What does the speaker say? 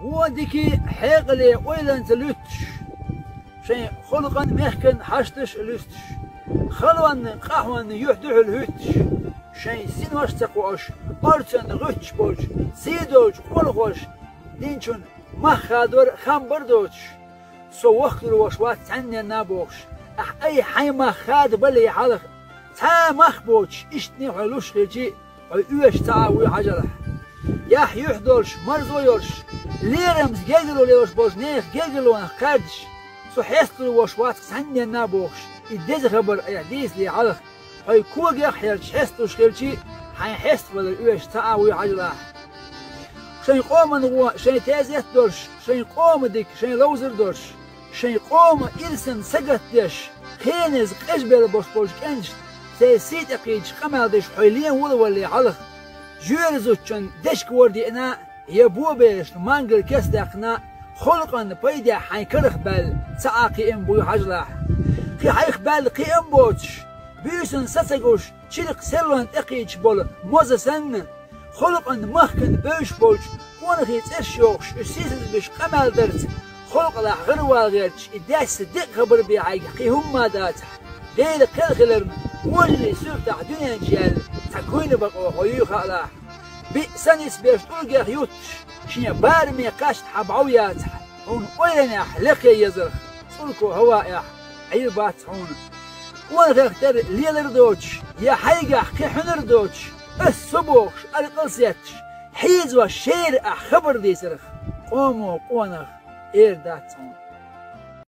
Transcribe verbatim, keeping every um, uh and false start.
Вон дика хьекъале ойланца луьтташ, шайн халкъан, мехкан хьашташ а луьсташ, халонна, къахьонна юьхь дуьхьал хӀуьтташ, шайн синош а ца кхоош, орцанна гӀуьтташ болчу, сий долчу къонахоша динчун мах хадор хам бар доцуш, со воккхалур волуш вац цхьанненна а бохуш, ахь айхьа хьайн мах хадабале хьалха, цхьа а мах боцуш, иштта хьо луш хилчи, хьо оьшуш цхьа а вуй хьажалахь. Яхь юьхь долуш, марзо йолуш, лерамца гергарло лелош болчу нехан гергарлонах кхаьрдаш, со хьесталур волуш вац цхьанненна а бохуш, и деза хабар айхьа дийцале хьалха, хьо когех а хьерча хьесталуш хилчи, хьайн хьеставалар оьшуш цхьа а вуй хьажалахь. Шайн къоман гӀо, шайн тезет а долуш, шайн къоман дика, шайн ловзар а долуш, шайн къоман ирсан сагатдеш, хеназа къежбелла болуш болчу кӀенташна церан сий тӀекхийдаш къамел деш хьо лен волавалале хьалха, жоьра зудчун дечка вор деана, я боберашна мангал кеста даьккхина, халкъан пайдехь хьайн карах баьлла цхьа а кхиам буй хьажалахь. Кхин хьайх баьлла кхиам боцуш, буьйсанна са ца гуш, чиркх серлонна тӀекхийдаш болу моза санна, халкъан, махкан бевзаш болчу къонахий цӀераш йохуш, уьш сийсаз беш къамел дарца, халкъалахь гӀаравала гӀерташ, и даьсса декъа хабар бен хьайгахь кхин хӀумма а дацахь, Делан кхел хиларна, вожарийн суьртахь дуьнен чу яьлла цхьа куьйнан бакъо хьо юй хаалахь. Биъ санна исбеш тӀулгех ютташ, шен бараме кхаьчна хьан бӀов яцахь, хьуна ойланехь лекха езарх, цӀурко хӀаваэхь Ӏийр бац хьуна. Къонахех тера лелар доцуш, я хьайгахь кхин хьуьнар доцуш, ас со бохуш, аркъал сетташ, хьийзош шера ахь хабар дийцарх, къомо къонах эр дац хьуна.